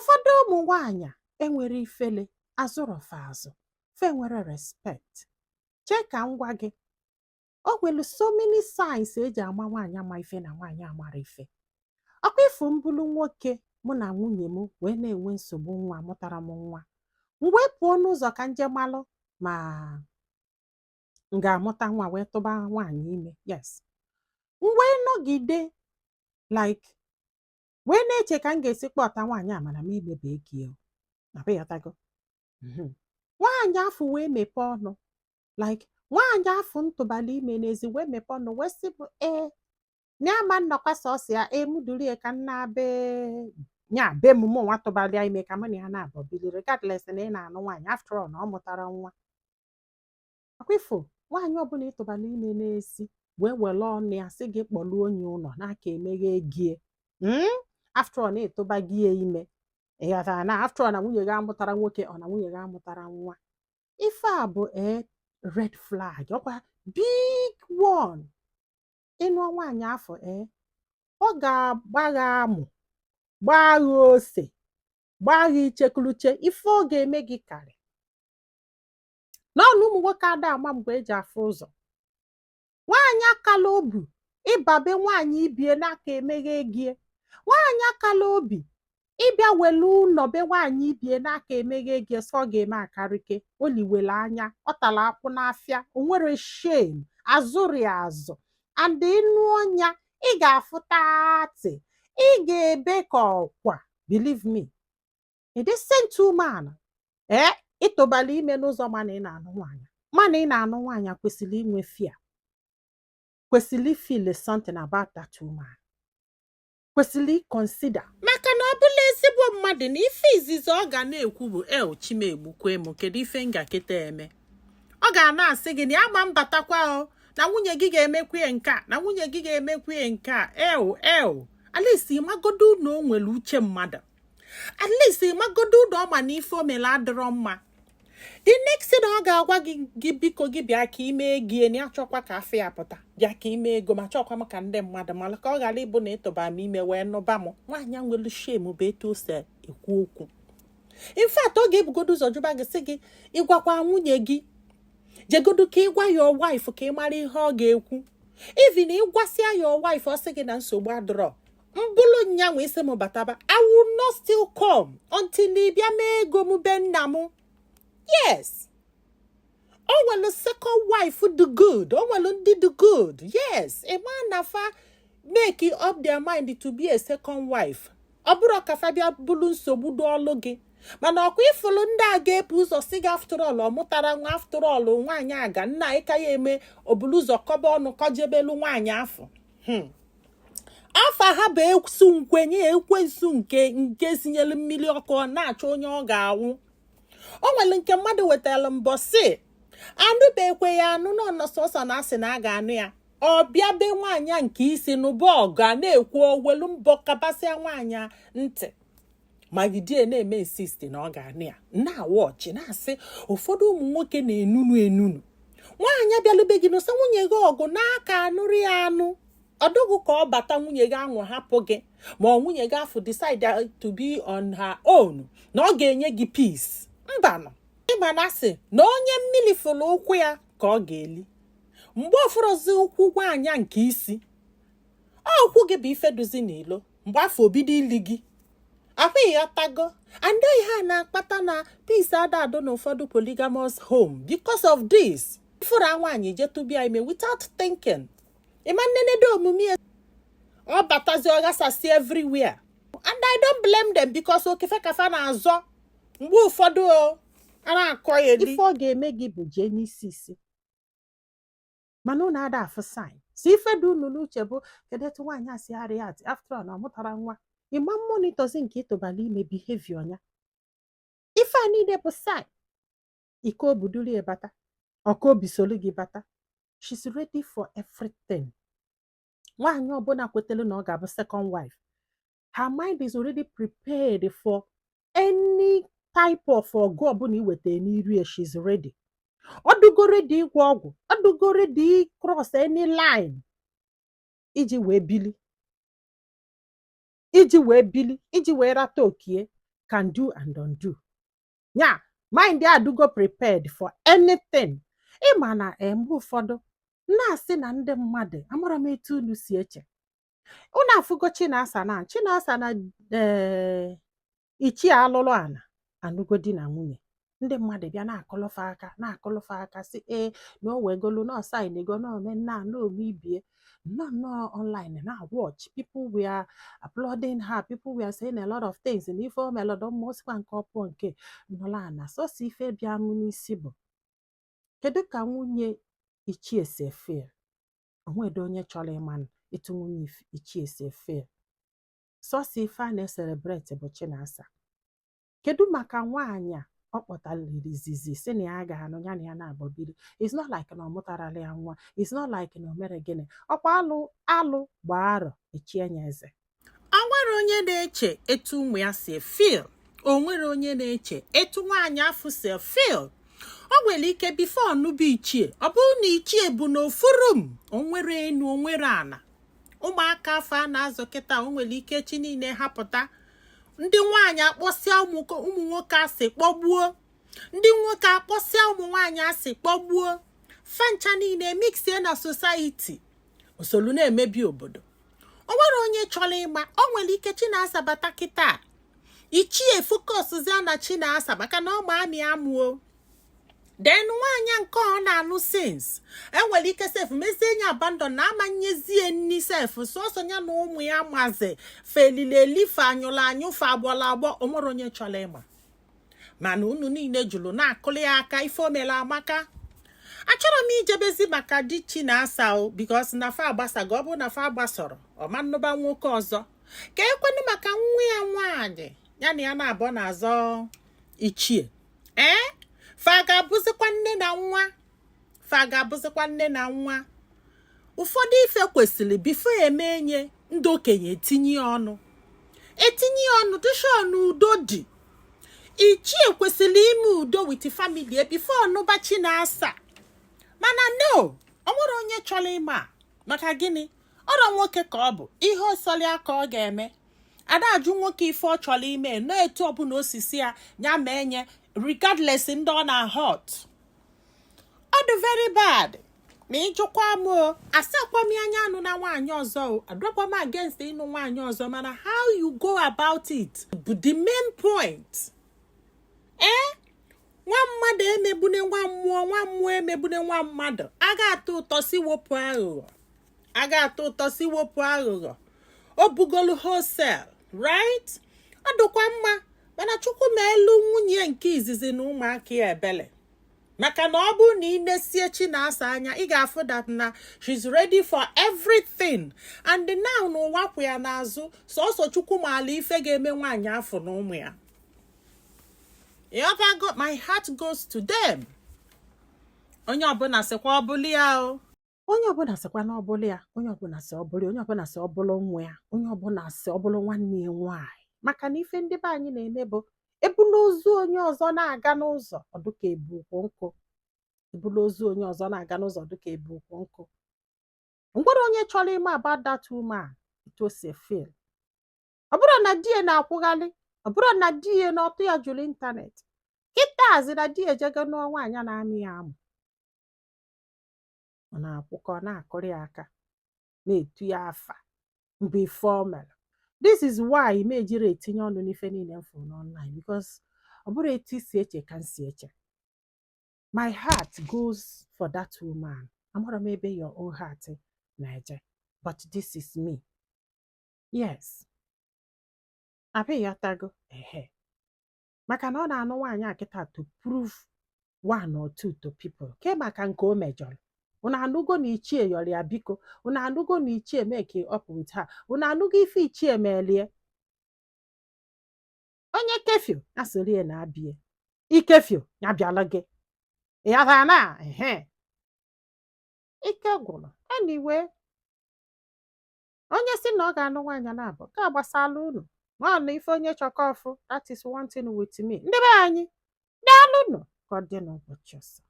Ụfọdụ ụmụ nwaanyị enwere ifele, azụrọfa azụ, fe nwere respect. Chee ka m gwa gị, o nwelu so many signs eji ama nwaanyị ama ife na nwaanyị amara ife. Ọkwa ifu mbụlụ nwoke, mụ na nwunye m wee na-enwe nsogbu nwa, mụtara m nwa, m wee pụọ n'ụzọ ka nje malụ ma m ga-amụta nwa, wee tụba nwaanyị ime. Yes, m wee nọgide like wee na-eche ka m ga-esi kpọta nwaanyị a, mana m emebe ego na ịghọtago. Nwaanyị afụ wee mepee ọnụ, like nwaanyị afụ ntụbala ime n'ezi wee mepee ọnụ wee sị bụ ee, na ya ma nnọkwa sọsọ ya, ee, mụ durie ka nna be nya be m, mụ nwa tụbalịa ime, ka mụ na ya na-abọ bili, regardless na ị na-anụ nwaanyị. After all, na ọ mụtara nwa. Ọkwa ifo nwaanyị ọbụla ịtụbala ime n'ezi wee were ọnụ ya sị gị kpọluo onye ụlọ n'aka emeghe gie. After all, na-etụba gị ya ime, ị ghọtara na after all na nwunye gị amụtara nwoke, ọ na nwunye gị amụtara nwa, ife a bụ ee, red flag, ọkwa big one. Ịnụọ nwaanyị afọ, ee, ọ ga-agba gị amụ, gbaa gị ose, gbaa gị ichekuluche. Ife ọ ga-eme gị karị n'ọnụ. Ụmụ nwoke ada ama mgbe eji afụ ụzọ. Nwaanyị akala obi ịbabe nwaanyị ibie n'aka emeghe gie, nwaanyị akala obi ịbịa welu ụlọ be nwaanyị ibie n'aka emeghe gie, sọ ọ ga-eme akarịke oliwele anya ọ tara akwụ n'afịa. O nwere shame, azụrị azụ. And ịnụ ọnya, ị ga-afụ taatị, ị ga-ebe ka ọkwa. Believe me, a decent woman, ee, ịtụbala ime n'ụzọ mana ị na-anụ nwaanyị, mana ị na-anụ nwaanyị kwesịrị inwe fear, kwesịrị feel something about that woman, kwesịrị ịconsider, maka na ọ bụla ezigbo mmadụ na ife izizi ọ ga na-ekwu bụ el chimegbukwe m, kedu ife m ga-kịta eme? Ọ ga na-asị gị na ya ma mbatakwa o, na nwunye gị ga-emekwu ya nke a, na nwunye gị ga-emekwu ya nke a. El el at least ịmagodo na o nwere uche mmadụ. At least ịmagodo na ọ ma na ife o mere adịrọ mma. The next thing ọ ga-agwa gị, gị biko, gị bịa ka ime ego ya, na ya chọkwa ka afọ ya pụta, bịa ka ime ego, ma chọkwa m ka ndị mmadụ mara, ka ọ ghara ịbụ na ịtụba m ime wee nụba m. Nwaanyị nwere shame bụ etu o si ekwu okwu. In fact, ọ ga-ebugodo ụzọ jụba gị, sị gị ịgwakwa nwunye gị, jegodo ka ịgwa your wife ka ị mara ihe ọ ga-ekwu. Even ịgwasịa your wife, ọ sị gị na nsogbu adịrọ, mbụlụ nyanwa isi m bataba, I will not still come until ị bịa mee ego m be nna m. Yes, o nwere second wife dị good, o nwere ndị dị good. Yes, ị ma na fa make up their mind to be a second wife, ọ bụrụ ka fa bịa bụrụ nsogbu dị ọlụ gị. Mana ọkwa ifulu ndị a ga-ebu ụzọ si gị, after all, ọ mụtara nwa, after all, nwaanyị aga nna ịka ya eme obulu ụzọ kọba ọnụ kọjebelu nwaanyị afọ. Afa ha bụ esu nkwenye ekwensu nke sinyelu mmiri ọkụ, ọ na-achọ onye ọ ga-anwụ. O nwere nke mmadụ wetara mbọ si anụbekwe ya anụ nọ sọsọ na asị na a ga-anụ ya. Ọ bịa be nwaanyị a nke isi nụba ọgụ a na-ekwu, owelu mbọ kabasịa nwaanyị a ntị, magidie na-eme insist na ọ ga-anụ ya. Na-awa ọchị na-asị ụfọdụ ụmụ nwoke na-enunu enunu. Nwaanyị abịalube gị n'ụsọ nwunye gị ọgụ n'aka anụrụ ya anụ, ọ dụghị ka ọ bata nwunye gị anwụ hapụ gị, ma ọ nwunye gị afụ decide to be on her own, na ọ ga-enye gị peace. Mbanụ, ịma na asị na onye mmiri fụrụ ụkwụ ya ka ọ ga-eli. Mgbe ọfụrụzi ụkwụ nwaanyị a nke isi ọ ụkwụ gị bụ ife duzi n'ilo, mgbe afọ obido ili gị ahụ, ịghọtago? And ihe a na-akpata na peace ada adọ n'ụfọdụ polygamous home because of this. Ifụrụ nwaanyị jetubia ime without thinking, ịma nnenedo omume ya, ọ batazi, ọ ghasasị everywhere. And I don't blame them, because okefe kafa na-azọ mgbe ụfọdụ o a na-akọ ya eli. Ife ọ ga-eme gị bụ jee n'isi isi, mana unu ada afụ sign si ife dị unu n'uche bụ kedu etu nwaanyị a si arịa atị. After all, na ọ mụtara nwa, ịma monitorzi nke ịtụbala ime behavior ya. Ife a niile bụ sign. Ike obuduru ya bata, ọka obi solu gị bata, she's ready for everything. Nwaanyị ọbụla kwetara na ọ ga-abụ second wife, her mind is already prepared for any type of ọgụ ọbụla iweta n'iru ya. She's ready, ọ dụgo ready ịgwọ ọgwụ, ọ dụgo ready cross any line iji wee bili, iji wee rata okie. Can do and undo ya. Mind ya adụgo prepared for anything. Ịma na mgbe ụfọdụ na-asị na ndị mmadụ amara m etu unu si eche. Unu afụgo Chinasa na Chinasa na ee ichie alụlụ ana anụgo di na nwunye. Ndị mmadụ bịa na-akụlụfa aka, na-akụlụfa aka, sị ee na o wegolu na ọsainigo na ome nna na ome ibie nnọọ nnọọ. Online na watch, people were applauding her, people were saying a lot of things na ife o melọdọ mma, osikwa nke ọ pụọ nke nọla ana. Sọsọ ife bịa m n'isi bụ, kedu ka nwunye ichie si feel? Onwedo onye chọrọ ịma etu nwunye ichie si feel. Sọsọ ife a na-ecelebrate bụ Chinasa. Kedu maka nwaanyị a ọ kpọtaliri izizi si na ya ga-anụ ya na ya na-abọ biri? It's not like na ọ mụtarala ya nwa. It's not like na o mere gịnị. Ọkwa alụ alụ gbaa arọ echie ya eze. O nwere onye na-eche etu ụmụ ya si feel? O nwere onye na-eche etu nwaanyị afụ si feel? O nwere ike before ọnụbụ ichie, ọ bụrụ na ichie bụ n'ofu room, o nwere enu, o nwere ana, ụmụaka afọ a na-azụ kịta, o nwere ike chi niile hapụta. Ndị nwaanyị akpọsịa ụmụ nwoke asị kpọgbuo, ndị nwoke akpọsịa ụmụ nwaanyị asị kpọgbuo, fancha niile mixie na society, osolu na-emebi obodo. O nwere onye chọrọ ịma? O nwere ike Chinasa bata kịta, ichie focuszia na Chinasa maka na ọ ma amị amụo. Then nwaanyị nke ọ na-anụ since, enwere ike sef mezie nye abandon na amanyezie nni sef, sọsọ ya na ụmụ ya mazi felili elife, anyụlụ anyụ, fe agbọla agbọ. O nwere onye chọrọ ịma? Mana unu niile jụrụ na-akụli ya aka. Ife omere amaka. Achọrọ m ijebezi maka di Chinasa o, because na fa agbasago. Ọ bụrụ na fa gbasọrọ, ọma nnụba nwoke ọzọ ka ekwenụ maka nwa ya nwaanyị ya na ya na-abọ na-azọ ichie. Ee, fa ga-abụzikwa nne na nwa, fa ga-abụzikwa nne na nwa. Ụfọdụ ife kwesịrị before eme nye, ndị okenye etinye ọnụ, etinye ọnụ dịshọ n'udo dị. Ichie kwesịrị ime udo with family before ọnụba Chinasa. Mana no, ọ nwere onye chọrọ ịma maka gịnị? Ọrọ nwoke ka ọ bụ ihe ọsọlịa ka ọ ga-eme. Ada ajụ nwoke ife ọ chọrọ ime na-etu ọbụla osisi ya ya ma enye, regardless ndị ọ na-hurt. Ọ dị very bad ma ịjụkwa m o. Asakwa m anya anụ na nwaanyị ọzọ o, adọkwa m against ịnụ nwaanyị ọzọ, mana how you go about it bụ the main point. Ee, nwa mmadụ emegbune nwa mmụọ, nwa mmụọ emegbune nwa mmadụ. A ga-atọ ụtọ si wepụ aghụghọ, a ga-atọ ụtọ si wepụ aghụghọ. O bugolu wholesale, right? Ọ dịkwa mma, mana Chukwu ma elu nwunye nke izizi na ụmụaka ya ebele, maka na ọ bụrụ na ị nesie Chinasa anya, ị ga-afụ that na she's ready for everything. And now n'ụwa kwụ ya n'azụ, sọsọ Chukwu maala ife ga-eme nwaanyị afọ na ụmụ ya. Ịghọtago? My heart goes to them. Onye ọbụla sịkwa ọbụla ya o, onye ọbụla sịkwa na ọbụla ya, onye ọbụla sị ọbụla ya, onye ọbụla sị ọbụla nwa ya, onye ọbụla sị ọbụla nwanne ya nwaanyị, maka na ife ndị be anyị na-eme bụ ebula ozu onye ọzọ na-aga n'ụzọ, ọ dịka ebu ukwu nkụ. Ebula ozu onye ọzọ na-aga n'ụzọ, dịka ebu ukwu nkụ. Ngwere onye chọrọ ime about that woman, etu o si feel. Ọ bụrụ na di ya na-akwụghalị, ọ bụrụ na di ya na ọtụ ya jụrụ internet kịtazi, na di ya ejego nụọ nwaanyị na-amị ya amụ, ọ na-akwụkọ na-akụrụ ya aka, na-etu ya afa mbụ ife o mere. This is why m ejiri etinye ọnụ n'ife niile m fụrụ n'online, because ọ bụrụ etu isi eche ka m si eche. My heart goes for that woman. Amara m ebe your own heart na-eje, but this is me. Yes, abịghị atago ehe, maka na ọ na-anụ nwaanyị a kịta to prove one or two to people ke maka nke o mejọrọ. Unu anụgo na ichie yọrọ ya biko? Unu anụgo na ichie make up with her? Unu anụgo ife ichie melie? Onye kefio ya soro ya na-abịa ikefio ya bịala gị ịghọtara na ehe ike gwụrụ. Anyway, onye si na ọ ga-anụ nwaanyị na-abụ ka gbasala unu nwaanụ ife onye chọkọ ọfụ. That is one thing with me. Ndị be anyị, daalụnụ. Ka ọ dị n'ụbọchị ọzọ.